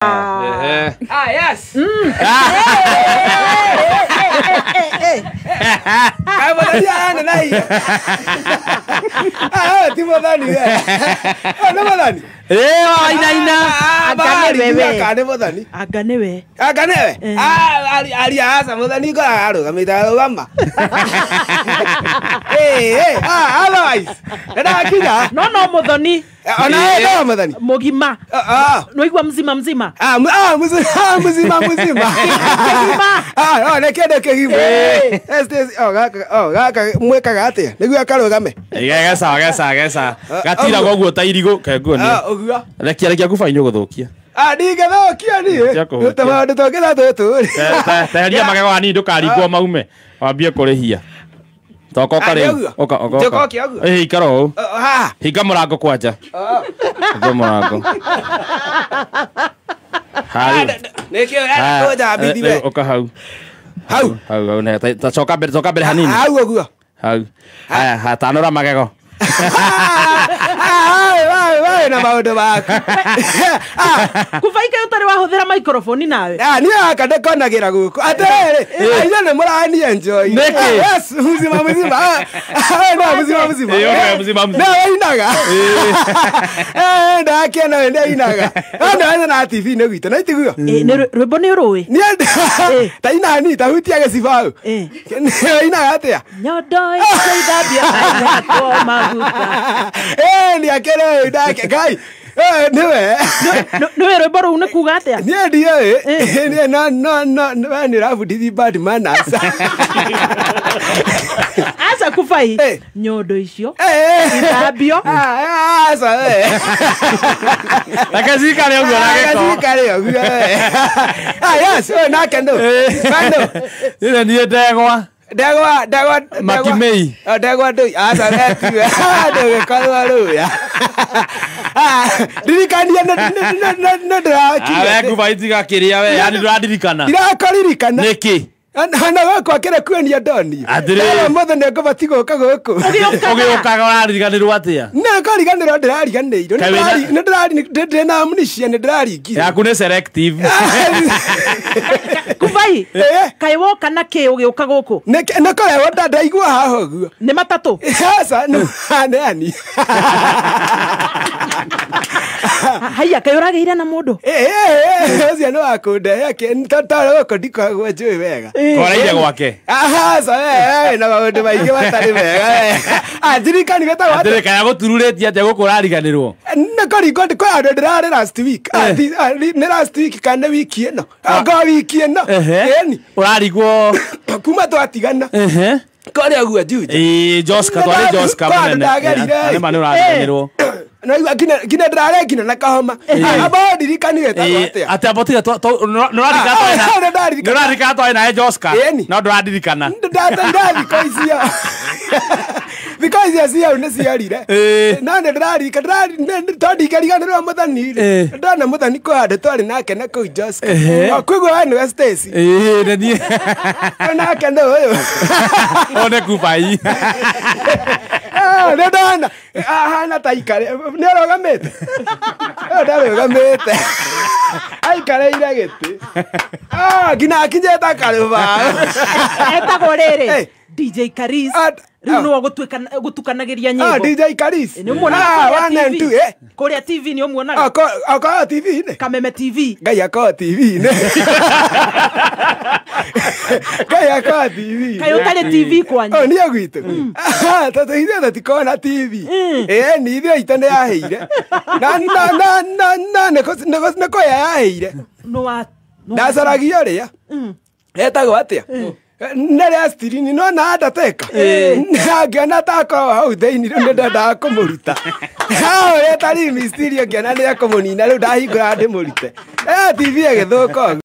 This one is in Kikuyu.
Ah, yes. Kaĩ mũthoni ahana na hinya. Ah, ti mũthoni we. Oh, nĩ mũthoni. Ĩĩ wainaina. Ah, Anga nĩ bahari, wewe. anga nĩ mũthoni. Anga nĩwe. Anga nĩwe? Eh. Ah, ari aca mũthoni ngoraga arũgamĩte arũgama. Eh, eh, ah, otherwise. Nĩndakinya. No no muthoni Ona we no mũthoni. mugima. Ah, ah. Nwaigua mzima mzima. Ah, muzima, ah, muzima, muzima. Kĩgima. Ah, no, nĩ kĩndũ kĩgima. Eh, oh, gaka, oh, gaka mwĩkaga atĩa? Nĩguo akarũgame. Geca geca geca. Gatiragwo guo ta irigũ kenguo Ah, ni. ũguo. Rekia rekia kuba inyo gũthũkia. Ah, ndingĩthũkia niĩ. Tia kũhutia. Tũ maũndũ tũngĩ ta tũtũ rĩ. Teheria magego hanini ndũkaringwo maume. Wambie kũrĩhia. Toka ũka Ah, rĩu. nĩguo? Ũka ũka. Njũka ũka. ũke ũguo? Ĩĩ ikara ũũ. Oh, haha. Hinga mũrango kwanja. Oh. Hinga mũrango. Ah, Hau. nĩkĩo ũrenda kũnjambithia we. Ũka hau. Hau. Hau hau ne. Ta coka mbere hanini. Hau ũguo. Hau. Haya, hatanũra magego. Ah, we, we, na maũndũ maku. Ah, Kubaika ũtarĩ wahũthĩra microphone nawe. ah, niĩ gaka ndĩkonagĩra gũkũ. Atĩrĩrĩ, inyuĩ nĩ mũrani enjoy. Nĩkĩ? Ah, yes, muzima muzima. Ah, ah, no, muzima muzima. Ĩĩ, ũyũ nĩwe muzima muzima. Nĩwe ũinaga. Eh, ndakena we nĩ ainaga. Ah, nĩwe na TV-inĩ gwitũ, na itiguo? Ĩ, nĩ rwĩmbo nĩ ũrũĩ. Niĩ ta inani ta hutia gĩcibaũ. Ĩ. Nĩwe ũinaga atĩa? Nyondo icio ithambia ihakwo maguta. Eh, nĩakĩrĩ ndake Ngai. Eh, nĩwe. Nĩwe rwĩmbo rũu nĩ kuga atĩa? Niĩ ndiũĩ. Niĩ no no no we nĩ ũrabundithia bad manners. Aca kubai. Eh. Nyondo icio Eh. ithambio. Ah, aca we. Reke cikare ũguo na gĩko. Gacikare ũguo we. Ah, yes, we nake ndũ. Ndũ. Nĩ niĩ ndegwa. Ndegwa, ndegwa, ndegwa. Makimei. Oh, ndegwa ndũ. Aca we tiwe. Ndũgĩkorwo rũya. Ah, ndirikania nĩ Awe ndĩrakinya. kuba itiga kĩrĩa we, yani ndũradirikana. Ndirakoririkana. Nĩkĩ? Hana gũkũ akĩrĩ kuonia ndonio. Atĩrĩrĩ. Mũthĩ nĩ ngũbatiĩ gũka gũkũ. Ũgĩũkaga ũrariganĩrwo atĩa? Nĩ kũriganĩrwo ndĩrariganĩirwo. Kaĩ wĩna- Nĩ ndĩrari ndĩna amnesia nĩ ndĩraringire. Yaku nĩ selective. Kubai. Eh. Kaĩ woka na kĩ ũgĩũka gũkũ? Nĩ kũrehwo ndaigua haha ũguo. Nĩ matatũ. Aca nĩ ani. Haiya kaĩ ũragĩire na mũndũ? Ũcio nĩ wa kũndehe tondũ gũkũ ndikoragwo njũĩ wega. Koraire gwake. Aca we na maũndũ maingĩ matarĩ mega we. Ah, ndirikani wetagwo atĩa? Atĩrĩ kaya gũtururĩtie atĩa gũkũ ũrariganĩrwo? Nĩ kũringwo kwĩ handũ ndĩrarĩ last week. Ah, nĩ last week kana nĩ wiki ĩno. Ngo wiki ĩno. Ĩni. Ũrarigwo. Kuma twatigana. Ehe. Kũrĩa ũguo Juja. Ĩĩ Joska twarĩ Joska Kwa andũ mũnene. ndagerire. Nĩ ma nĩ ũrariganĩrwo. Naigua nginya ndĩrarĩ nginya na kahoma. Amba ndirikani wetagwo atĩa. Atĩ amba tiga nĩ Ah, ah, nĩndaririkana. ũraririkana twarĩ nawe Joska. Ĩni. No ndũraririkana. Ndateire thikũ icio. Thikũ icio ciau nĩ ciorire. Ĩĩ. No nĩ ndĩraririkana tondũ ndingĩriganĩrwo mũthoni rĩ. Ĩĩ. Ndona mũthoni kwĩ handũ twarĩ nake na kũu Joska. Ehe. O, Koguo we nĩwe Stacy. Ĩĩ nĩ niĩ. Nake nĩ ũyũ. Ũyũ nĩ kubai. Ah, nĩ ndona ahana ta ikare nĩ arũgamĩte. Ũyũ ndarũgamĩte. Aikarĩire gĩtĩ. Ah, nginya akinyĩte karũbaũ. Etagwo rĩrĩ. Eh. DJ Karis. Ah, Rĩu ah. nĩwe gũtukanagĩria Ah, nyĩmbo. DJ Karis. Nĩ ũmuonaga Ah, kũrĩa one and TV. two, eh. Kũrĩa TV nĩ ũmuonaga. Akorwo TV-inĩ. Kameme TV. Ngai akorwo TV-inĩ. Ngai akorwo TV-inĩ. Kaĩ ũtarĩ TV kwanyu? Oh, niĩ gwitũ. Ah, tondũ ithuĩ tũtikoragwo na TV. Ĩĩ, ni ithuĩ itũ nĩ yahĩire. Na na na na na nĩ kũhĩa yahĩire. Nĩ wa Ndacaragia ũrĩa. Etagwo atĩa? Nĩ rĩa stirini nona Undertaker. Ngĩona ta akorwo hau thĩinĩ rĩu nĩ ndendaga kũmũruta. Ũrĩa tarĩ Mysterio ngĩona nĩ ekũmũnina rĩu ndahingũra ndĩmũrute. Eh, TV ĩgĩthũka ũguo.